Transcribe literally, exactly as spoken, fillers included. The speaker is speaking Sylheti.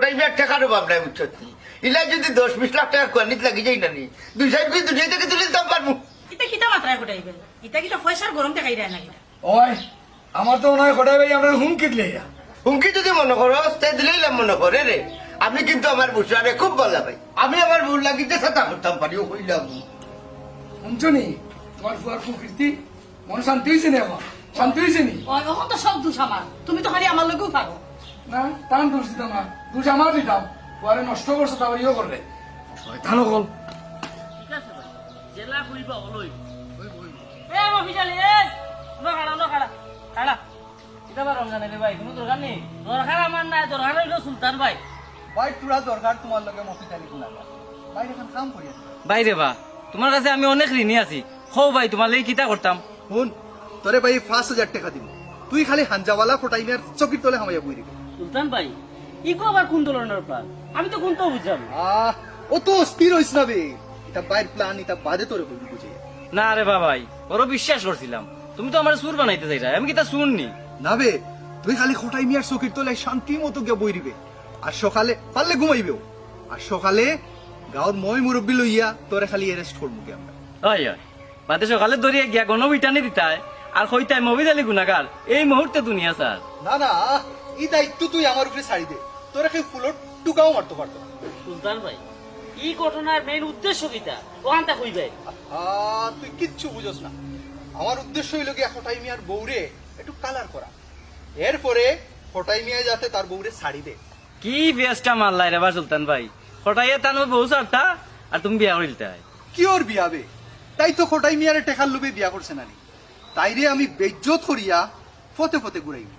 এই বিয়ার টেকার অভাব নাই, বুঝছত নি? ইলা যদি দশ বিশ লাখ টেকা কুয়ানিত লাগি যাই না নি, দুই চাইর পিস দুনিয়া থাকি তুলিলিতাম পারমু। ইতা কিতা মাতরায় কটাই ভাই? ইতা কিতা পয়সার গরম দেখাইরায় না কিতা? ওই, আমার তো মনে হয় কটাই ভাই আমরারে হুমকি দিলাইরা। হুমকি যদি মনো করস, তে দিলাইলাম মনো করে রে। আমি কিন্তু আমার বুসরারে খুব ভালা পাই। আমি আমার বউর লাগি যে ছাতা করতাম পারি, ও কইলাম। হুনছো নি? তুমার ফুয়ার কুকীর্তি। মন শান্তি অইছে নি এখন? শান্তি অইছে নি? ওই, অখন তো সব দুষ আমার। তুমি তো খালি আমার লগেউ পারো। না, তান দুষ দিতাম না। দুষ আমার দিতাম। ফুয়ারে নষ্ট করছো, তাও ইয়ে করলে। শয়তান অকল। ঠিক আছে ভাই, যেলা কইবা অলা অইবো। এ মফিজ আলী, এ, অনো খাড়া, অনো খাড়া, খাড়া। কিতা বা রমজান আলী ভাই, কুনু দরকার নি? দরকার আমার নায়, দরকার অইলো সুলতান ভাই। ভাই, পুরা দরকার তুমার লগে মফিজ আলী কুনাকার। ভাই, এখন কাম করিয়া দিবা। ভাই রে বা, তুমার কাছে আমি অনেক ঋণী আছি। কও ভাই, তুমার লাগি কিতা করতাম? হুন, তোরে ভাই পাঁচ হাজার টেকা দিমু, তুই খালি হাঞ্জাওয়ালা কটাই মিয়ার চকির তলে হামাইয়া বই রইবি। সুলতান ভাই, ইগু আবার কুন ধরনর plan? আমি তো কুন্তাউ বুঝলাম না। আহ, অত অস্থির অইস না বে। ইটা ভাইর plan, ইটা বাদে তোরে কইমু বুঝে। না রে বা ভাই, বড় বিশ্বাস করছিলাম, তুমি তো আমারে চুর বানাইতে চাইরায়, আমি কিতা চুর নি? না বে, তুই খালি কটাই মিয়ার চকির তলে শান্তি মতো গিয়া বই রইবে, আর সকালে পারলে ঘুমাইবেও, আর সকালে গাঁওর ময় মুরব্বি লইয়া তোরে খালি arrest করমু গি আমরা। অয়, অয়। বাদে সকালে ধরিয়া গিয়া গণপিটানি দিতায়, আর কইতায় মফিজ আলী গুনাগার, এই মুহূর্তে দুনিয়া ছাড়। না, না, ই দায়িত্ব তুই আমার উপরে ছাড়ি দে। তোরে কেউ ফুলর টুকাও মারতো পারতো না। সুলতান ভাই, ই ঘটনার main উদ্দেশ্য কিতা? অখানতা কইবায়। আহা, তুই কিচ্ছু বুঝস না। আমার উদ্দেশ্য অইলো গিয়া কটাই মিয়ার বউরে একটু কালার করা, এরপরে কটাই মিয়া যাতে তার বউরে ছাড়ি দে। কি পেঁচটা মারলায় রে বা সুলতান ভাই, কটাইয়ে তান বউ ছাড়তা, আর তুমি বিয়া করিলতায়। কিওর বিয়া বে? তাই তো কটাই মিয়ারে টেকার লোভে বিয়া করছে না নি। তাইরে আমি বেইজ্জত করিয়া পথে পথে ঘুরাইমু।